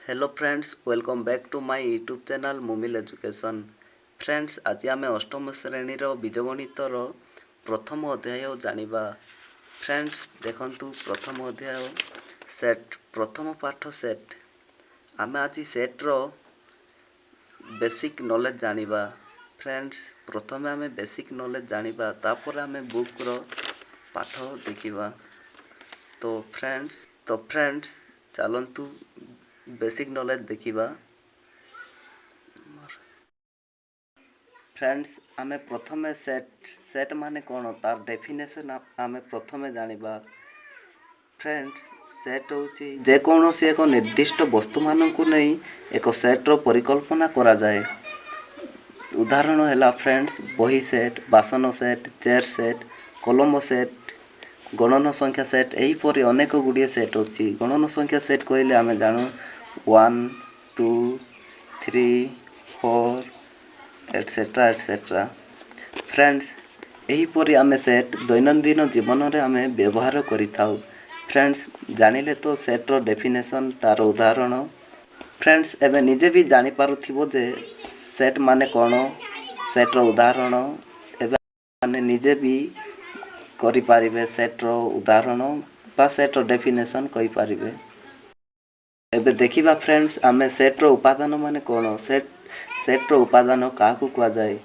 Hello friends, welcome back to my YouTube channel Mumil Education. Friends, ଆଜି ଆମେ ଅଷ୍ଟମ ଶ୍ରେଣୀର ବୀଜଗଣିତର ପ୍ରଥମ ଅଧ୍ୟାୟ ଜାଣିବା। ଫ୍ରେଣ୍ଡସ୍, ଦେଖନ୍ତୁ, ପ୍ରଥମ ଅଧ୍ୟାୟ ସେଟ୍, ପ୍ରଥମ ପାଠ ସେଟ୍। ଆମେ ଆଜି ସେଟ୍ର ବେସିକ୍ ନଲେଜ୍ ଜାଣିବା। ଫ୍ରେଣ୍ଡସ୍, ପ୍ରଥମେ ଆମେ ବେସିକ୍ ନଲେଜ୍ ଜାଣିବା, ତାପରେ ଆମେ ବୁକ୍ର ପାଠ ଦେଖିବା। ତ ଫ୍ରେଣ୍ଡସ୍, ଚାଲନ୍ତୁ ବେସିକ୍ ନଲେଜ୍ ଦେଖିବା। ଫ୍ରେଣ୍ଡସ୍, ଆମେ ପ୍ରଥମେ ସେଟ୍ ମାନେ କ'ଣ, ତାର ଡେଫିନେସନ୍ ଆମେ ପ୍ରଥମେ ଜାଣିବା। ଫ୍ରେଣ୍ଡସ୍, ସେଟ୍ ହେଉଛି ଯେକୌଣସି ଏକ ନିର୍ଦ୍ଦିଷ୍ଟ ବସ୍ତୁମାନଙ୍କୁ ନେଇ ଏକ ସେଟ୍ର ପରିକଳ୍ପନା କରାଯାଏ। ଉଦାହରଣ ହେଲା ଫ୍ରେଣ୍ଡସ୍, ବହି ସେଟ୍, ବାସନ ସେଟ୍, ଚେୟାର ସେଟ୍, କଲମ ସେଟ୍, ଗଣନ ସଂଖ୍ୟା ସେଟ୍, ଏହିପରି ଅନେକ ଗୁଡ଼ିଏ ସେଟ୍ ଅଛି। ଗଣନ ସଂଖ୍ୟା ସେଟ୍ କହିଲେ ଆମେ ଜାଣୁ 1, 2, 3, 4, etcetera, etcetera. Friends, ଏହିପରି ଆମେ ସେଟ୍ ଦୈନନ୍ଦିନ ଜୀବନରେ ଆମେ ବ୍ୟବହାର କରିଥାଉ। ଫ୍ରେଣ୍ଡସ୍, ଜାଣିଲେ ତ ସେଟ୍ର ଡେଫିନେସନ୍, ତା'ର ଉଦାହରଣ। ଫ୍ରେଣ୍ଡସ୍, ଏବେ ନିଜେ ବି ଜାଣିପାରୁଥିବ ଯେ ସେଟ୍ ମାନେ କ'ଣ, ସେଟ୍ର ଉଦାହରଣ। ଏବେ ମାନେ ନିଜେ ବି କରିପାରିବେ, ସେଟ୍ର ଉଦାହରଣ ବା ସେଟ୍ର ଡେଫିନେସନ୍ କହିପାରିବେ। ଏବେ ଦେଖିବା ଫ୍ରେଣ୍ଡସ୍, ଆମେ ସେଟ୍ର ଉପାଦାନ ମାନେ କ'ଣ, ସେଟ୍ର ଉପାଦାନ କାହାକୁ କୁହାଯାଏ।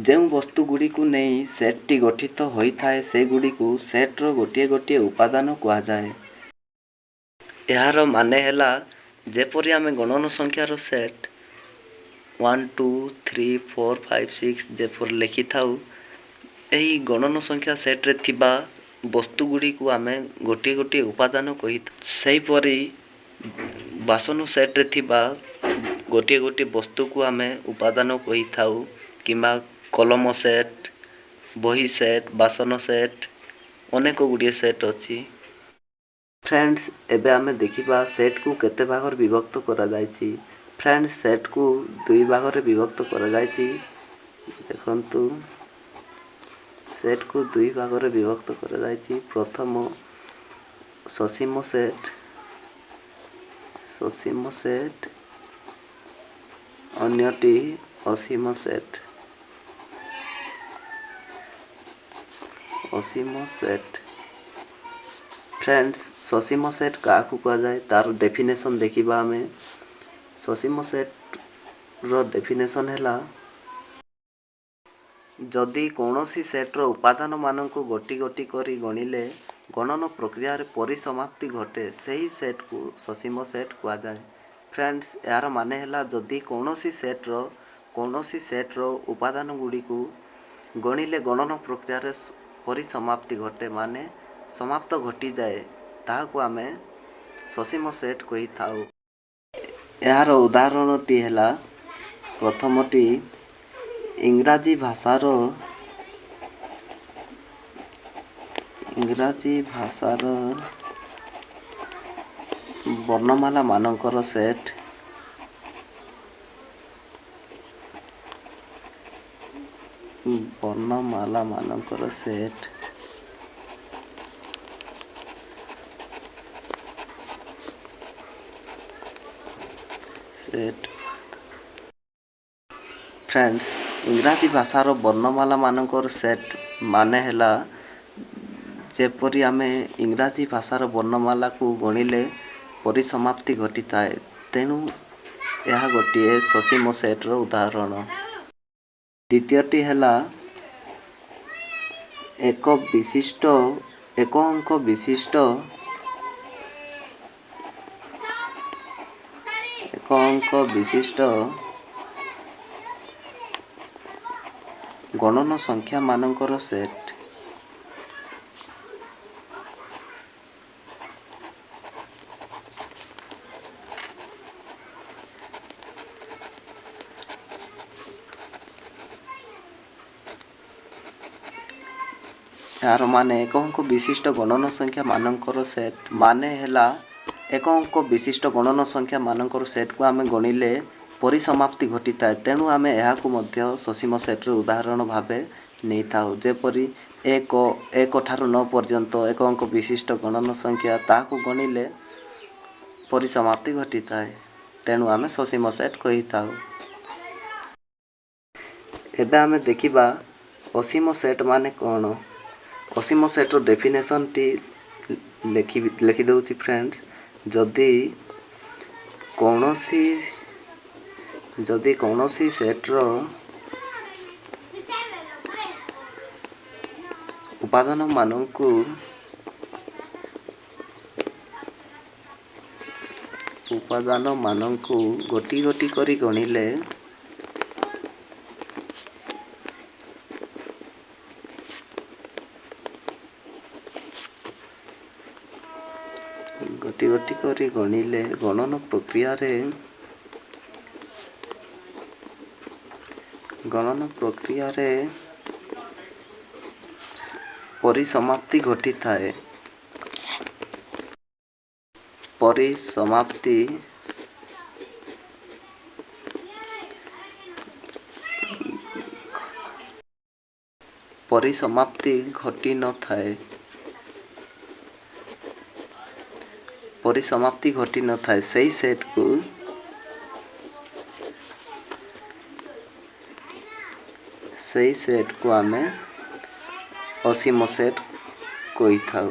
ଯେଉଁ ବସ୍ତୁ ଗୁଡ଼ିକୁ ନେଇ ସେଟ୍ଟି ଗଠିତ ହୋଇଥାଏ, ସେଗୁଡ଼ିକୁ ସେଟ୍ର ଗୋଟିଏ ଗୋଟିଏ ଉପାଦାନ କୁହାଯାଏ। ଏହାର ମାନେ ହେଲା, ଯେପରି ଆମେ ଗଣନ ସଂଖ୍ୟାର set 1, 2, 3, 4, 5, 6 ଯେପରି ଲେଖିଥାଉ, ଏହି ଗଣନ ସଂଖ୍ୟା ସେଟ୍ରେ ଥିବା ବସ୍ତୁ ଗୁଡ଼ିକୁ ଆମେ ଗୋଟିଏ ଗୋଟିଏ ଉପାଦାନ କହିଥାଉ। ସେହିପରି ବାସନ ସେଟ୍ରେ ଥିବା ଗୋଟିଏ ଗୋଟିଏ ବସ୍ତୁକୁ ଆମେ ଉପାଦାନ କହିଥାଉ, କିମ୍ବା କଲମ ସେଟ୍, ବହି ସେଟ୍, ବାସନ ସେଟ୍, ଅନେକ ଗୁଡ଼ିଏ ସେଟ୍ ଅଛି। ଫ୍ରେଣ୍ଡସ୍, ଏବେ ଆମେ ଦେଖିବା ସେଟ୍କୁ କେତେ ଭାଗରେ ବିଭକ୍ତ କରାଯାଇଛି। ଫ୍ରେଣ୍ଡସ୍, ସେଟ୍କୁ ଦୁଇ ଭାଗରେ ବିଭକ୍ତ କରାଯାଇଛି। ଦେଖନ୍ତୁ, ସେଟ୍କୁ ଦୁଇ ଭାଗରେ ବିଭକ୍ତ କରାଯାଇଛି। ପ୍ରଥମ ସସୀମ ସେଟ୍, ସସୀମ ସେଟ୍, ଅନ୍ୟଟି ଅସୀମ ସେଟ୍, ଅସୀମ ସେଟ୍। ଫ୍ରେଣ୍ଡସ୍, ସସୀମ ସେଟ୍ କାହାକୁ କୁହାଯାଏ, ତାର ଡେଫିନେସନ୍ ଦେଖିବା ଆମେ। ସସୀମ ସେଟ୍ର ଡେଫିନେସନ୍ ହେଲା, ଯଦି କୌଣସି ସେଟ୍ର ଉପାଦାନମାନଙ୍କୁ ଗୋଟି ଗୋଟି କରି ଗଣିଲେ ଗଣନ ପ୍ରକ୍ରିୟାରେ ପରିସମାପ୍ତି ଘଟେ, ସେହି ସେଟ୍କୁ ସସୀମ ସେଟ୍ କୁହାଯାଏ। ଫ୍ରେଣ୍ଡସ୍, ଏହାର ମାନେ ହେଲା, ଯଦି କୌଣସି ସେଟ୍ର ଉପାଦାନ ଗୁଡ଼ିକୁ ଗଣିଲେ ଗଣନ ପ୍ରକ୍ରିୟାରେ ପରିସମାପ୍ତି ଘଟେ, ମାନେ ସମାପ୍ତ ଘଟିଯାଏ, ତାହାକୁ ଆମେ ସସୀମ ସେଟ୍ କହିଥାଉ। ଏହାର ଉଦାହରଣଟି ହେଲା, ପ୍ରଥମଟି ଇଂରାଜୀ ଭାଷାର ବର୍ଣ୍ଣମାଳା ମାନଙ୍କର ସେଟ୍, ବର୍ଣ୍ଣମାଳା ମାନଙ୍କର ସେଟ୍। ସେଟ୍। ଫ୍ରେଣ୍ଡସ୍, ଇଂରାଜୀ ଭାଷାର ବର୍ଣ୍ଣମାଳା ମାନଙ୍କର ସେଟ୍ ମାନେ ହେଲା, ଯେପରି ଆମେ ଇଂରାଜୀ ଭାଷାର ବର୍ଣ୍ଣମାଳାକୁ ଗଣିଲେ ପରିସମାପ୍ତି ଘଟିଥାଏ, ତେଣୁ ଏହା ଗୋଟିଏ ସସୀମ ସେଟ୍ର ଉଦାହରଣ। ଦ୍ୱିତୀୟଟି ହେଲା ଏକ ଅଙ୍କ ବିଶିଷ୍ଟ ଗଣନ ସଂଖ୍ୟା ମାନଙ୍କର ସେଟ୍। ଏହାର ମାନେ, ଏକ ଅଙ୍କ ବିଶିଷ୍ଟ ଗଣନ ସଂଖ୍ୟା ମାନଙ୍କର ସେଟ୍ ମାନେ ହେଲା, ଏକ ଅଙ୍କ ବିଶିଷ୍ଟ ଗଣନ ସଂଖ୍ୟା ମାନଙ୍କର ସେଟ୍କୁ ଆମେ ଗଣିଲେ ପରିସମାପ୍ତି ଘଟିଥାଏ। ତେଣୁ ଆମେ ଏହାକୁ ମଧ୍ୟ ସସୀମ ସେଟ୍ର ଉଦାହରଣ ଭାବେ ନେଇଥାଉ। ଯେପରି 1, 1 ଠାରୁ 9 ପର୍ଯ୍ୟନ୍ତ ଏକ ଅଙ୍କ ବିଶିଷ୍ଟ ଗଣନ ସଂଖ୍ୟା, ତାହାକୁ ଗଣିଲେ ପରିସମାପ୍ତି ଘଟିଥାଏ, ତେଣୁ ଆମେ ସସୀମ ସେଟ୍ କହିଥାଉ। ଏବେ ଆମେ ଦେଖିବା ଅସୀମ ସେଟ୍ ମାନେ କ'ଣ। ଅସୀମ ସେଟ୍ର ଡେଫିନେସନ୍ଟି ଲେଖିଦେଉଛି ଫ୍ରେଣ୍ଡସ୍। ଯଦି କୌଣସି ସେଟ୍ର ଉପାଦାନମାନଙ୍କୁ ଗୋଟି ଗୋଟି କରି ଗଣିଲେ, ଗୋଟି ଗୋଟି କରି ଗଣିଲେ ଗଣନ ପ୍ରକ୍ରିୟାରେ ପରିସମାପ୍ତି ଘଟିଥାଏ, ପରିସମାପ୍ତି ଘଟିନଥାଏ, ପରିସମାପ୍ତି ଘଟିନଥାଏ, ସେଇ ସେଟ୍କୁ ଆମେ ଅସୀମ ସେଟ୍ କହିଥାଉ।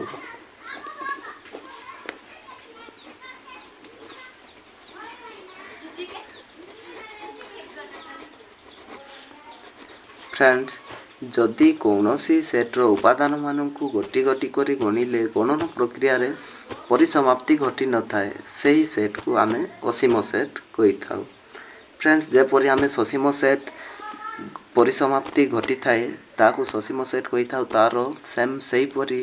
ଫ୍ରେଣ୍ଡସ୍, ଯଦି କୌଣସି ସେଟ୍ର ଉପାଦାନମାନଙ୍କୁ ଗୋଟି ଗୋଟି କରି ଗଣିଲେ ଗଣନ ପ୍ରକ୍ରିୟାରେ ପରିସମାପ୍ତି ଘଟିନଥାଏ, ସେହି ସେଟ୍କୁ ଆମେ ଅସୀମ ସେଟ୍ କହିଥାଉ। ଫ୍ରେଣ୍ଡସ୍, ଯେପରି ଆମେ ସସୀମ ସେଟ୍ ପରିସମାପ୍ତି ଘଟିଥାଏ, ତାହାକୁ ସସୀମ ସେଟ୍ କହିଥାଉ, ତା'ର ସେମ୍ ସେହିପରି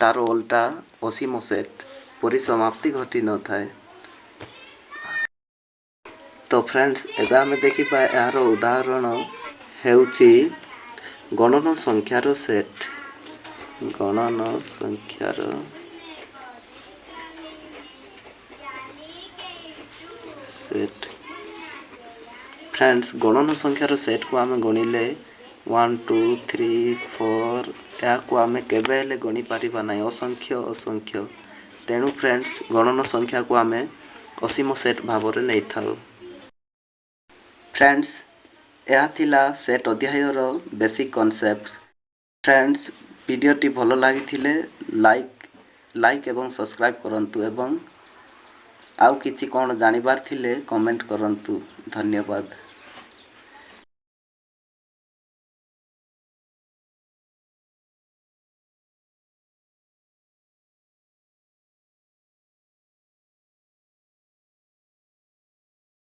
ତା'ର ଓଲଟା ଅସୀମ ସେଟ୍ ପରିସମାପ୍ତି ଘଟିନଥାଏ। ତ ଫ୍ରେଣ୍ଡସ୍, ଏବେ ଆମେ ଦେଖିବା ଏହାର ଉଦାହରଣ ହେଉଛି ଗଣନ ସଂଖ୍ୟାର ସେଟ୍। ଗଣନ ସଂଖ୍ୟାର ସେଟ୍। ଫ୍ରେଣ୍ଡସ୍, ଗଣନ ସଂଖ୍ୟାର ସେଟ୍କୁ ଆମେ ଗଣିଲେ 1, 2, 3, 4, ଏହାକୁ ଆମେ କେବେ ହେଲେ ଗଣିପାରିବା ନାହିଁ, ଅସଂଖ୍ୟ ଅସଂଖ୍ୟ। ତେଣୁ ଫ୍ରେଣ୍ଡସ୍, ଗଣନ ସଂଖ୍ୟାକୁ ଆମେ ଅସୀମ ସେଟ୍ ଭାବରେ ନେଇଥାଉ। ଫ୍ରେଣ୍ଡସ୍, ଏହା ଥିଲା ସେଟ୍ ଅଧ୍ୟାୟର ବେସିକ୍ କନସେପ୍ଟ। ଫ୍ରେଣ୍ଡସ୍, ଭିଡ଼ିଓଟି ଭଲ ଲାଗିଥିଲେ ଲାଇକ୍ ଏବଂ ସବସ୍କ୍ରାଇବ୍ କରନ୍ତୁ ଏବଂ ଆଉ କିଛି କ'ଣ ଜାଣିବାର ଥିଲେ କମେଣ୍ଟ କରନ୍ତୁ। ଧନ୍ୟବାଦ।